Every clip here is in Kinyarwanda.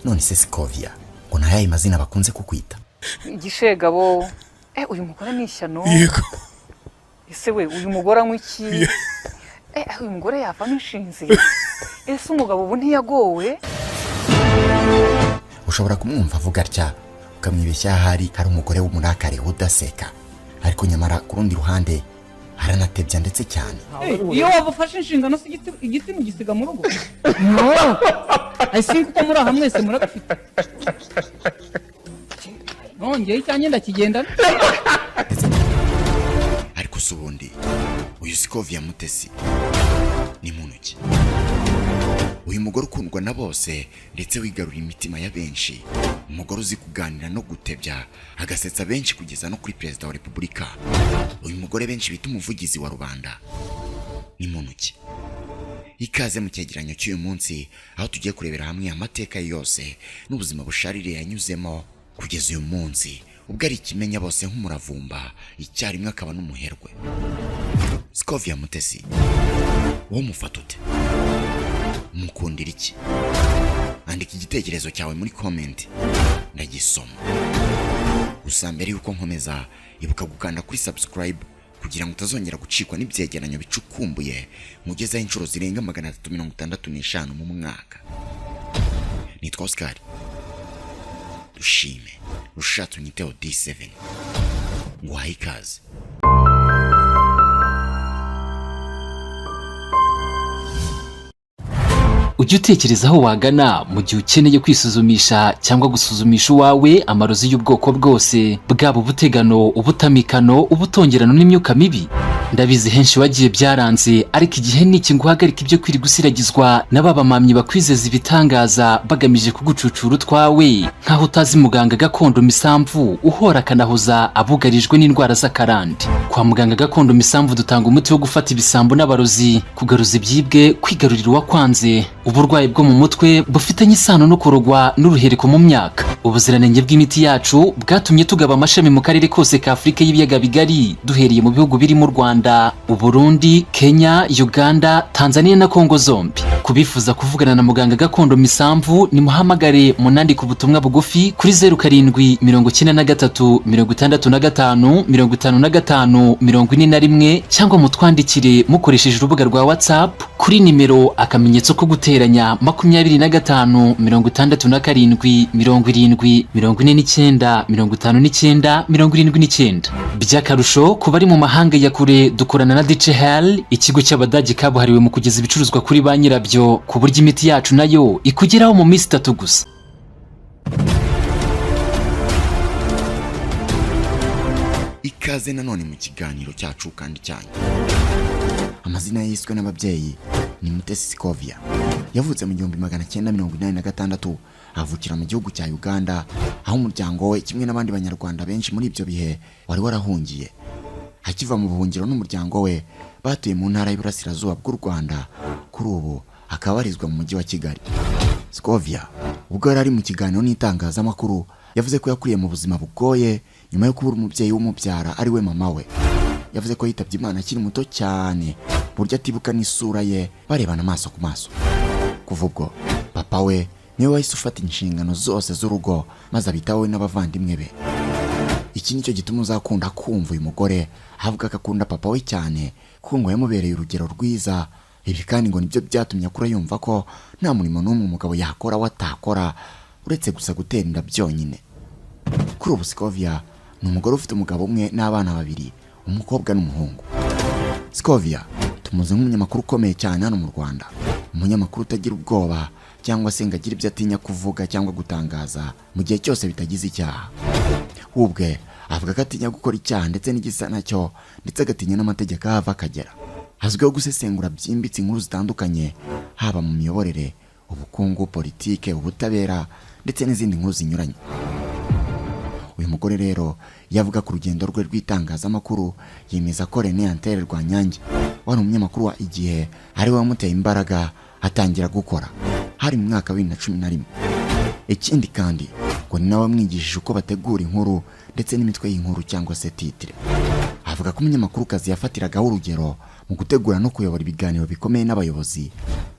None se Scovia, ngo ni ayahe mazina bakunze kukwita? Igishegabo. Uyu mugore ni ishyano. Yego. Ese we, uyu mugore anywa iki? Uyu mugore yavamo inshinzi. Ese umugabo ubu ntiyagowe? Ushobora kumwumva avuga atya ukamwibeshya ahari hari umugore w'umurakare udaseka, ariko nyamara ku rundi ruhande aranatebya ndetse cyane. Iyo waba ufashe inshingano se, igiti mugisiga mu rugo? No, I think uko muri aha mwese murabifite. Nongeye icyanjye ndakigendana. Ariko si ubundi uyu Scovia Mutesi ni muntu ki? Uyu mugore ukundwa na bose ndetse wigaruriye imitima ya benshi, umugore uzi kuganira no gutebya, agasetsa benshi kugeza no kuri Perezida wa Repubulika, uyu mugore benshi bita umuvugizi wa rubanda, ni muntu ki? Ikaze mu cyegeranyo cy'uyu munsi, aho tugiye kurebera hamwe amateka ye yose n'ubuzima bushaririye yanyuzemo kugeza uyu munsi ubwo ari ikimenya bose nk'umuravumba, icyarimwe akaba n'umuherwe. Scovia Mutesi, wowe umufata ute? Mukundira iki? Andika igitekerezo cyawe muri comment, ndagisoma. Gusa mbere y'uko nkomeza, ibuka gukanda kuri subscribe kugira ngo utazongera gucikwa n'ibyegeranyo bicukumbuye mugezaho inshuro zirenga 365 mu mwaka. Nitwa Oscar Dushime, ushatse unyiteho D7. Nguhaye ikaze. Ujya utekereza aho wagana mu gihe ukeneye kwisuzumisha cyangwa gusuzumisha uwawe amarozi y'ubwoko bwose, bwaba ubutegano, ubutamikano, ubutongerano n'imyuka mibi? Ndabizi henshi wagiye byaranze, ariko igihe ni iki ngo uhagarike ibyo kwiri gusiragizwa na ba bamamyi bakwizeza ibitangaza bagamije kugucucura utwawe, nk'aho utazi muganga gakondo Misamvu uhora akanahoza abugarijwe n'indwara z'akarande. Kwa muganga gakondo Misamvu dutanga umuti wo gufata ibisambo n'abarozi, kugaruza ibyibwe, kwigarurira uwakwanze, uburwayi bwo mu mutwe bufitanye isano no kurogwa n'uruhereko mu myaka. Ubuziranenge bw'imiti yacu bwatumye tugaba amashami mu karere kose ka Afurika y'ibiyaga bigari, duhereye mu bihugu birimo u Rwanda, Uburundi, Kenya, Uganda, Tanzania na Kongo zombi. Kubifuza kuvugana na muganga gakondo Misamvu, nimuhamagare, munandike ubutumwa bugufi kuri 0793655541, cyangwa mutwandikire mukoresheje urubuga rwa WhatsApp kuri nimero akamenyetso ko guteranya 25 67 70 49 59 79. By'akarusho, ku bari mu mahanga ya kure, dukorana na DHL, ikigo cy'Abadage kabuhariwe mu kugeza ibicuruzwa kuri ba nyirabyo, ku buryo imiti yacu nayo ikugeraho mu minsi 3 gusa. Ikaze nanone mu kiganiro cyacu kandi cyanyu. Amazina yiswe n'ababyeyi ni Mutesi Scovia. Yavutse mu 1986, avukira mu gihugu cya Uganda, aho umuryango we kimwe n'abandi Banyarwanda benshi muri ibyo bihe wari warahungiye. Akiva mu buhungiro n'umuryango we, batuye mu ntara y'Iburasirazuba bw'u Rwanda, kuri ubu akaba abarizwa mu mujyi wa Kigali. Scovia ubwo yari ari mu kiganiro n'itangazamakuru, yavuze ko yakuriye mu buzima bugoye nyuma yo kubura umubyeyi w'umubyara, ari we mama we. Yavuze ko yitabye Imana akiri muto cyane, buryo atibuka n'isura ye barebana amaso ku maso. Kuva ubwo, papa we niwe wahise ufata inshingano zose z'urugo, maze abitaho we n'abavandimwe be. Iki nicyo gituma uzakunda kumva uyu mugore avuga ko akunda papa we cyane, kuko ngo yamubereye urugero rwiza. Ibi kandi ngo nibyo byatumye akura yumva ko nta murimo n'umwe umugabo yakora we atakora, uretse gusa gutera inda byonyine. Kuri ubu Scovia ni umugore ufite umugabo umwe n'abana babiri, umukobwa n'umuhungu. Scovia tumuzi nk'umunyamakuru ukomeye cyane hano mu Rwanda, umunyamakuru utagira ubwoba cyangwa se ngo agire ibyo atinya kuvuga cyangwa gutangaza mu gihe cyose bitagize icyaha. We ubwe avuga ko atinya gukora icyaha ndetse n'igisa nacyo, ndetse agatinya n'amategeko aho ava akagera. Azwiho gusesengura byimbitse inkuru zitandukanye, haba mu miyoborere, ubukungu, politike, ubutabera ndetse n'izindi nkuru zinyuranye. Uyu mugore rero iyo avuga ku rugendo rwe rw'itangazamakuru, yemeza ko René Antere Rwanyange, wari umunyamakuru wa Igihe, ari we wamuteye imbaraga atangira gukora. Hari mu mwaka wa 2011. Ikindi kandi ngo ni nawe wamwigishije uko bategura inkuru ndetse n'imitwe y'inkuru cyangwa se titre. Avuga ko umunyamakurukazi yafatiragaho urugero mu gutegura no kuyobora ibiganiro bikomeye n'abayobozi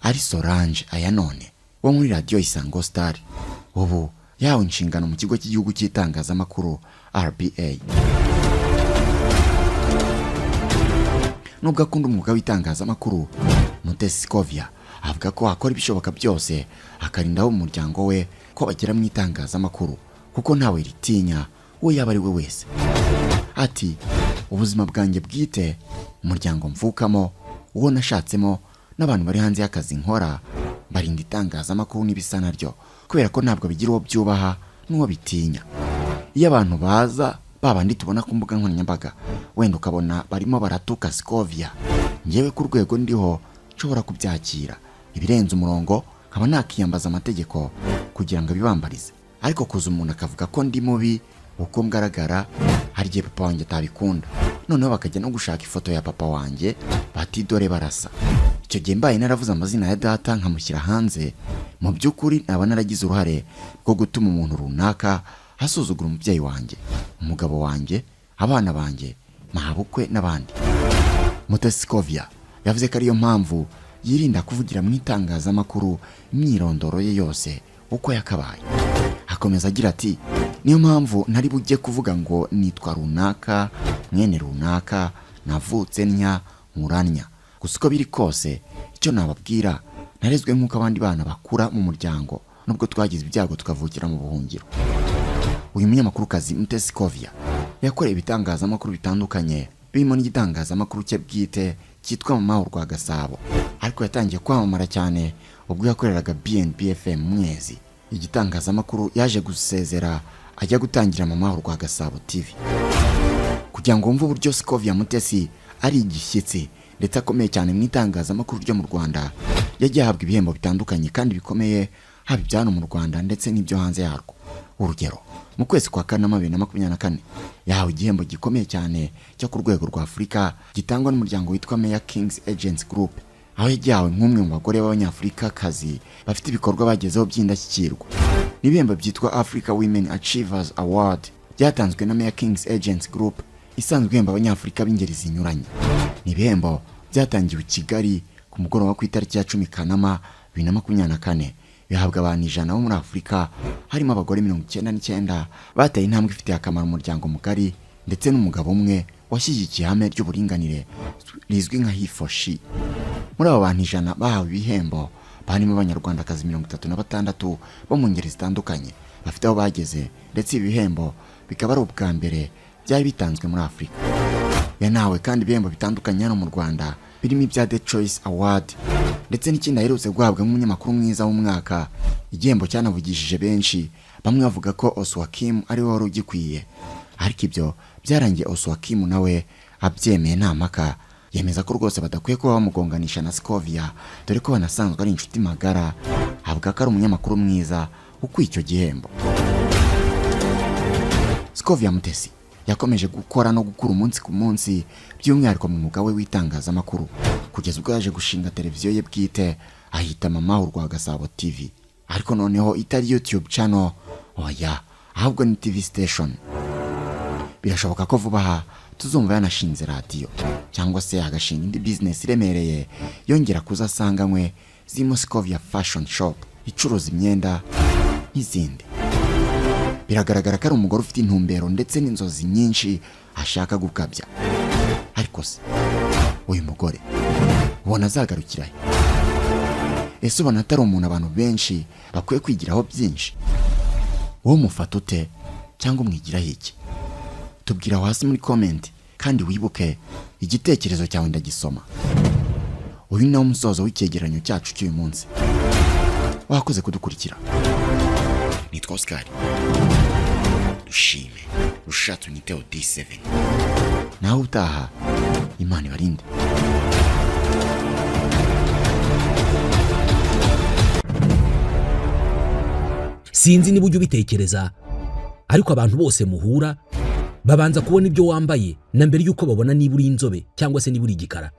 ari Solange Ayanone wo muri radiyo Isango Star. Ubu yahawe inshingano mu Kigo cy'Igihugu cy'Itangazamakuru, RBA. Nubwo akunda umwuga w'itangazamakuru, Mutesi Scovia avuga ko akora ibishoboka byose akarinda abo mu muryango we ko bagera mu itangazamakuru, kuko ntawe ritinya, uwo yaba ari we wese. Ati: "Ubuzima bwanjye bwite, umuryango mvukamo, uwo nashatsemo n'abantu bari hanze y'akazi nkora, barinda itangazamakuru n'ibisa naryo, kubera ko ntabwo bigira uwo byubaha n'uwo bitinya. Iyo abantu baza, babandi tubona ku mbuga nkoranyambaga, wenda ukabona barimo baratuka Scovia, ngewe ku rwego ndiho nshobora kubyakira, ibirenze umurongo nkaba nakiyambaza amategeko kugira ngo abibambarize. Ariko kuza umuntu akavuga ko ndi mubi uko ngaragara, hari igihe papa wanjye atabikunda, noneho bakajya no gushaka ifoto ya papa wanjye bati: 'Dore barasa.' Icyo gihe mbaye naravuze amazina ya data nkamushyira hanze, mu by'ukuri naba naragize uruhare rwo gutuma umuntu runaka asuzugura umubyeyi wanjye, umugabo wanjye, abana banjye, mabukwe n'abandi." Mutesi Scovia yavuze ko ariyo mpamvu yirinda kuvugira mu itangazamakuru imyirondoro ye yose uko yakabaye. Akomeza agira ati: "Niyo mpamvu ntari bujye kuvuga ngo nitwa runaka, mwene runaka, navutse ntya, nkuranya. Gusa uko biri kose, icyo nababwira, narezwe nk'uko abandi bana bakura mu muryango, nubwo twagize ibyago tukavukira mu buhungiro." Uyu munyamakurukazi Mutesi Scovia yakoreye ibitangazamakuru bitandukanye, birimo n'igitangazamakuru cye bwite cyitwa Mama Urwa Gasabo, ariko yatangiye kwamamara cyane ubwo yakoreraga B&B FM Mwezi, igitangazamakuru yaje gusezera ajya gutangira Mama Urwa Gasabo TV. Kugira ngo wumve uburyo Scovia Mutesi ari igishyitsi ndetse akomeye cyane mu itangazamakuru ryo mu Rwanda, yagiye ahabwa ibihembo bitandukanye kandi bikomeye, haba ibya hano mu Rwanda ndetse n'ibyo hanze yarwo. Urugero, mu kwezi kwa Kanama 2024 yahawe igihembo gikomeye cyane cyo ku rwego rwa Afurika gitangwa n'umuryango witwa Mayor Kings Agency Group, aho yagihawe nk'umwe mu bagore b'Abanyafurikakazi bafite ibikorwa bagezeho by'indashyikirwa. Ni ibihembo byitwa Africa Women Achievers Award, byatanzwe na Mayor Kings Agency Group isanzwe ihemba Abanyafurika b'ingeri zinyuranye. Ni ibihembo byatangiwe i Kigali ku mugoroba ku itariki ya 10 Kanama 2024, bihabwa abantu 100 bo muri Afurika, harimo abagore 99 bateye intambwe ifitiye akamaro umuryango mugari, ndetse n'umugabo umwe washyigikiye ihame ry'uburinganire rizwi nka HeForShe. Muri abo bantu 100 bahawe ibihembo barimo Abanyarwandakazi 36 bo mu ngeri zitandukanye bafite aho bageze, ndetse ibi bihembo bikaba ari ubwa mbere byari bitanzwe muri Afurika. Yanahawe kandi ibihembo bitandukanye hano mu Rwanda, birimo ibya The Choice Award ndetse n'ikindi aherutse guhabwa nk'umunyamakuru mwiza w'umwaka, igihembo cyanavugishije benshi, bamwe bavuga ko Oswakim ari we wari ugikwiye. Ariko ibyo byarangiye Oswakim nawe abyemeye nta mpaka, yemeza ko rwose badakwiye kuba bamugonganisha na Scovia, dore ko banasanzwe ari inshuti magara, avuga ko ari umunyamakuru mwiza ukwiye icyo gihembo. Scovia Mutesi yakomeje gukora no gukura umunsi ku munsi, by'umwihariko mu mwuga we w'itangazamakuru, kugeza ubwo yaje gushinga televiziyo ye bwite ahita Mama Urwa Gasabo TV, ariko noneho itari YouTube channel, oya, ahubwo ni TV station. Birashoboka ko vuba aha tuzumva yanashinze radiyo cyangwa se agashinga indi business iremereye yongera kuzasanganywe, zirimo Scovia Fashion Shop icuruza imyenda n'izindi. Biragaragara ko ari umugore ufite intumbero ndetse n'inzozi nyinshi ashaka gukabya. Ariko se uyu mugore ubona azagarukira he? Ese ubona atari umuntu abantu benshi bakwiye kwigiraho byinshi? Wowe umufata ute cyangwa umwigiraho iki? Tubwira aho hasi muri comment, kandi wibuke, igitekerezo cyawe ndagisoma. Uyu ni nawo musozo w'icyegeranyo cyacu cy'uyu munsi. Wakoze kudukurikira. Nitwa Oscar Dushime, ushatse unyiteho D7. Nawe utaha, Imana ibarinde. Sinzi niba ujya ubitekereza, ariko abantu bose muhura babanza kubona ibyo wambaye na mbere y'uko babona niba uri inzobe cyangwa se niba uri igikara.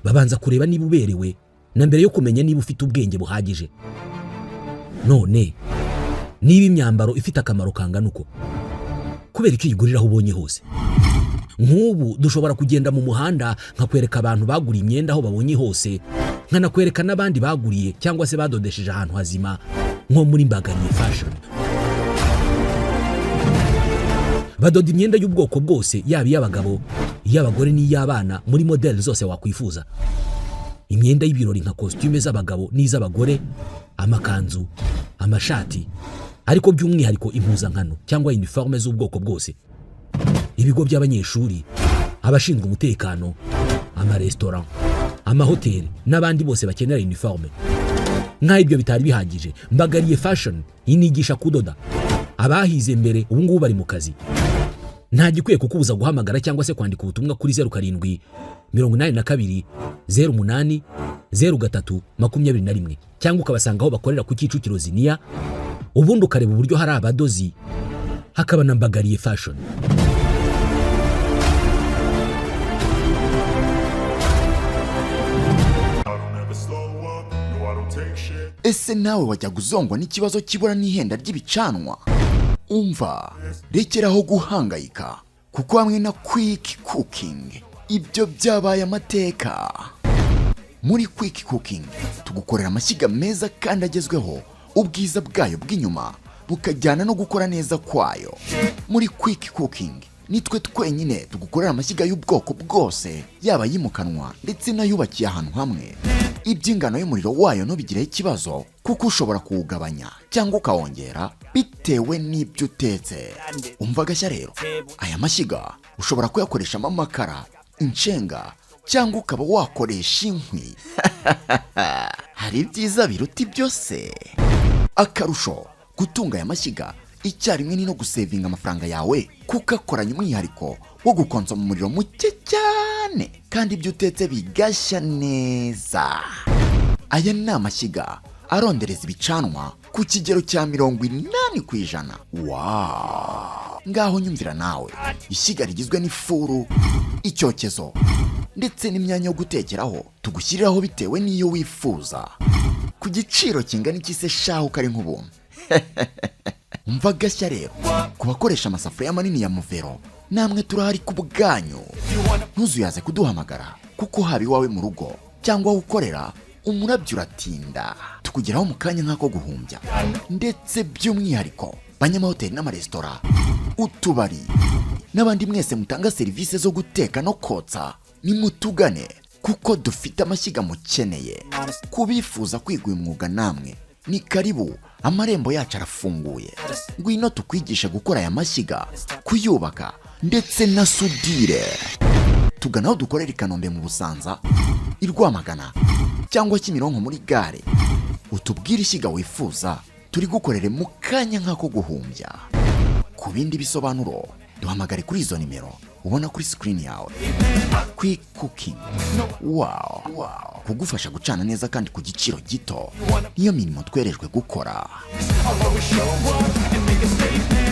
Babanza kureba niba uberewe na mbere yo kumenya niba ufite ubwenge buhagije. None niba imyambaro ifite akamaro kangana uko, kubera icyo uyigurira aho ubonye hose? Nk'ubu dushobora kugenda mu muhanda nkakwereka abantu baguriye imyenda aho babonye hose, nkanakwereka n'abandi baguriye cyangwa se badodesheje ahantu hazima. Nko muri Mbagariye Fashion badoda imyenda y'ubwoko bwose, yaba iy'abagabo, iy'abagore n'iy'abana, muri modeli zose wakwifuza. Imyenda y'ibirori nka kositime z'abagabo n'iz'abagore, amakanzu, amashati, ariko by'umwihariko impuzankano cyangwa uniforme z'ubwoko bwose. Ibigo by'abanyeshuri, abashinzwe umutekano, amaresitora, amahoteli n'abandi bose bakenera uniforme. Nk'aho ibyo bitari bihagije, Mbagariye Fashion inigisha kudoda. Abahize mbere ubu ngubu bari mu kazi. Nta gikwiye kukubuza guhamagara cyangwa se kwandika ubutumwa kuri 0782 08 03 21, cyangwa ukabasanga aho bakorera ku Kicukiro Ziniya, ubundi ukareba uburyo hari abadozi hakaba na Mbagariye Fashion. Ese nawe wajyaga uzongwa n'ikibazo cy'ibura n'ihenda ry'ibicanwa? Umva, rekeraho guhangayika, kuko hamwe na Quick Cooking ibyo byabaye amateka. Muri Quick Cooking tugukorera amashyiga meza kandi agezweho, ubwiza bwayo bw'inyuma bukajyana no gukora neza kwayo. Muri Quick Cooking nitwe twenyine tugukorera amashyiga y'ubwoko bwose, yaba ayimukanwa ndetse n'ayubakiye ahantu hamwe. Iby'ingano y'umuriro wayo ntubigireho ikibazo, kuko ushobora kuwugabanya cyangwa ukawongera bitewe n'ibyo utetse. Umva agashya rero, aya mashyiga ushobora kuyakoreshamo amakara, inshenga, cyangwa ukaba wakoresha inkwi. Hari ibyiza biruta ibyo se? Akarusho, gutunga aya mashyiga icyarimwe ni no gusevinga amafaranga yawe, kuko akoranye umwihariko wo gukonsoma umuriro muke cyane kandi ibyo utetse bigashya neza. Aya ni amashyiga arondereza ibicanwa ku kigero cya 80%. Wow! Ngaho nyumvira nawe, ishyiga rigizwe n'ifuru, icyokezo ndetse n'imyanya yo gutekeraho tugushyiriraho bitewe n'iyo wifuza, ku giciro kingana iki se shahu kari nk'ubuntu? Umva agashya rero, ku bakoresha amasafuriya manini ya Muvero, namwe turahari ku bwanyu. Ntuzuyaze kuduhamagara, kuko haba iwawe mu rugo cyangwa aho ukorera, umurabyo uratinda, tukugeraho mu kanya nk'ako guhumbya. Ndetse by'umwihariko banyamahoteli n'amaresitora, utubari n'abandi mwese mutanga serivisi zo guteka no kotsa, nimutugane kuko dufite amashyiga mukeneye. Kubifuza kwiga uyu mwuga namwe ni karibu, amarembo yacu arafunguye. Ngwino tukwigishe gukora aya mashyiga, kuyubaka ndetse na sudire. Tugana aho dukorera i Kanombe mu Busanza, i Rwamagana cyangwa Kimironko muri gare, utubwire ishyiga wifuza turi gukorere mu kanya nk'ako guhumbya. Ku bindi bisobanuro duhamagare kuri izo nimero ubona kuri sikirini yawe. Quick Cooking, wow, kugufasha gucana neza kandi ku giciro gito, niyo mirimo twerejwe gukora.